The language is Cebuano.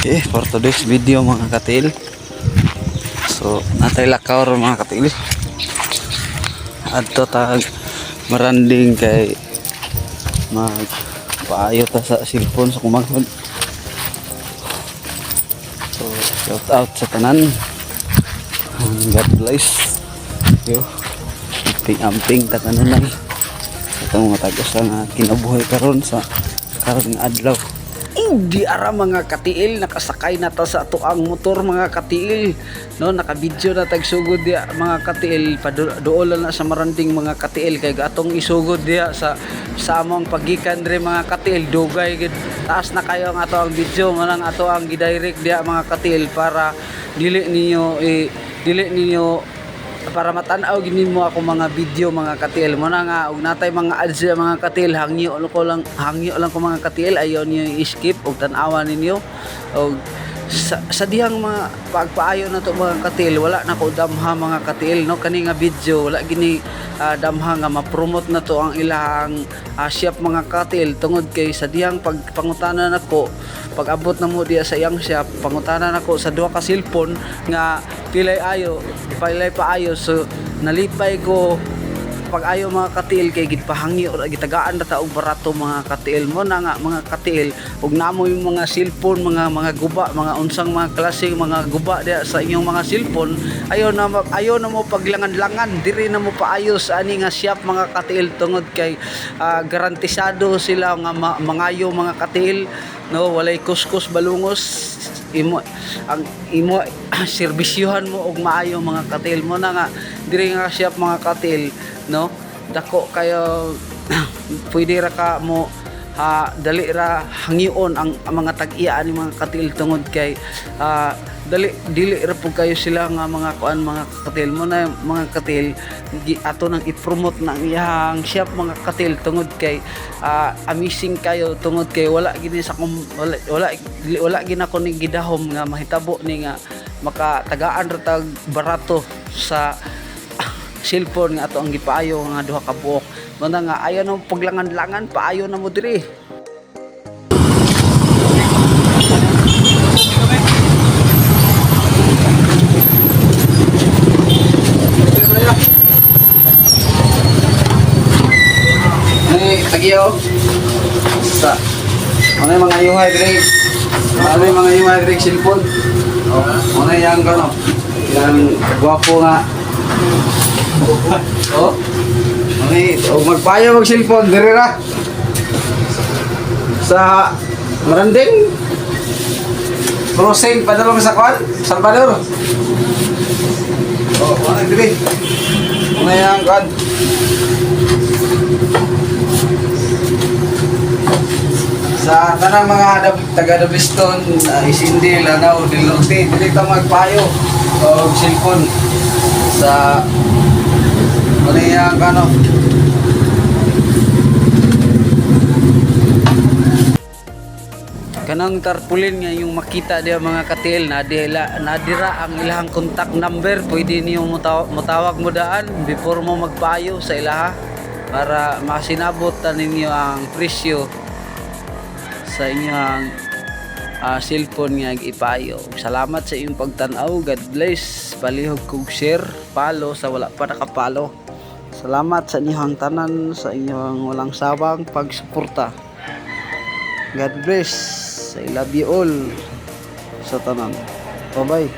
Okay, for today's video, mga katiil. So, natay lakaw ron, mga katiil. Adto tag Maranding kay mag paayo ta sa cellphone sa kumanghod. So, shout out sa tanan. God bless. Yo. Amping-amping ta kanunay. Atong mga tag-usa nga kinabuhi karon sa karon nga adlaw. Di ara, mga katiil, nakasakay na ta sa atoang motor, mga katiil, no? Nakabidyo na tag sugod diya, mga katiil. Paduol na sa Maranding, mga katiil, kay atong isugod diya sa among pagikan diri, mga katiil. Dugay gid, taas na kayo ang ato ang video manang ato ang gidirect diya, mga katiil, para dili ninyo dili ninyo para matan-aw gid mo ako mga video, mga katiil. Mo na nga og natay mga ads ya, mga katiil, hangyo ko lang, hangyo lang ko, mga katiil. Ayon niyo i-skip og tan-awan ninyo. Og sa dihang mga pagpaayo na to, mga katiil, wala na ko damha, mga katiil, no? Kani nga video, wala gini damha nga ma-promote na to ang ilahang shop, mga katiil, tungod kay sa dihang pagpangutana nako, pag abot na mo diya sa iyang shop, pangutana nako sa duha ka cellphone nga pilay ayo, pilay paayo. So nalipay ko pag ayo, mga katiil, kay gitpahangyo, gitagaan na ta og barato, mga katiil. Mo na nga, mga katiil, ug namo yung mga cellphone mga guba, mga unsang mga klase mga guba diya sa inyong mga cellphone, ayo na mo paglangan-langan, diri na mo paayos ani nga shop, mga katiil, tungod kay garantisado sila nga mangayo, mga katiil, no? Walay kuskus balungos, imo ang imo serbisyuhan mo og maayo, mga katiil. Mo na nga diri nga shop, mga katiil, no? Dako kayo, pwede ra ka mo ha, dali ra hangyoon ang mga tag-iya ani, mga katiil, tungod kay dali dili ra pud kayo sila nga mga kuan, mga katiil. Mo na, mga katiil, ato nang i-promote na ang iyang shop, mga katiil, tungod kay amazing kayo, tungod kay wala gini sa wala wala wala gina ko ni gidahom nga mahitabo ni nga makatagaan ra tag barato sa cellphone nga ato ang gipaayo nga duha ka buok. Mo na nga ayaw na mo paglangan-langan, paayo na mo diri. Ni tagiyo sa ano yung mga yuhay diri, ano yung mga yuhay diri cellphone. Oh, ano yang kano yang gwapo nga. Oh, ano og magpayo mag cellphone, diri ra sa Maranding, crossing padulong sa kwan Salvador. Oh, ano diri, ano yang kwan. Sa tanang mga taga Dabiston, Isindi, Lanao del Norte, dili ta magpayo og cellphone sa ano yang kano. Kanang tarpaulin nga yung makita diya, mga katiil, na dila nadira ang ilahang contact number. Pwede niyo mutawag mo daan before mo magpayo sa ilaha para masinabot ta ninyo ang presyo sa inyong cellphone nga ipayo. Salamat sa inyong pagtan-aw. God bless. Palihog kog share, follow sa wala pa naka-follow. Salamat sa inyong tanan, sa inyong walang sawang pagsuporta. God bless. I love you all sa tanan. Bye-bye.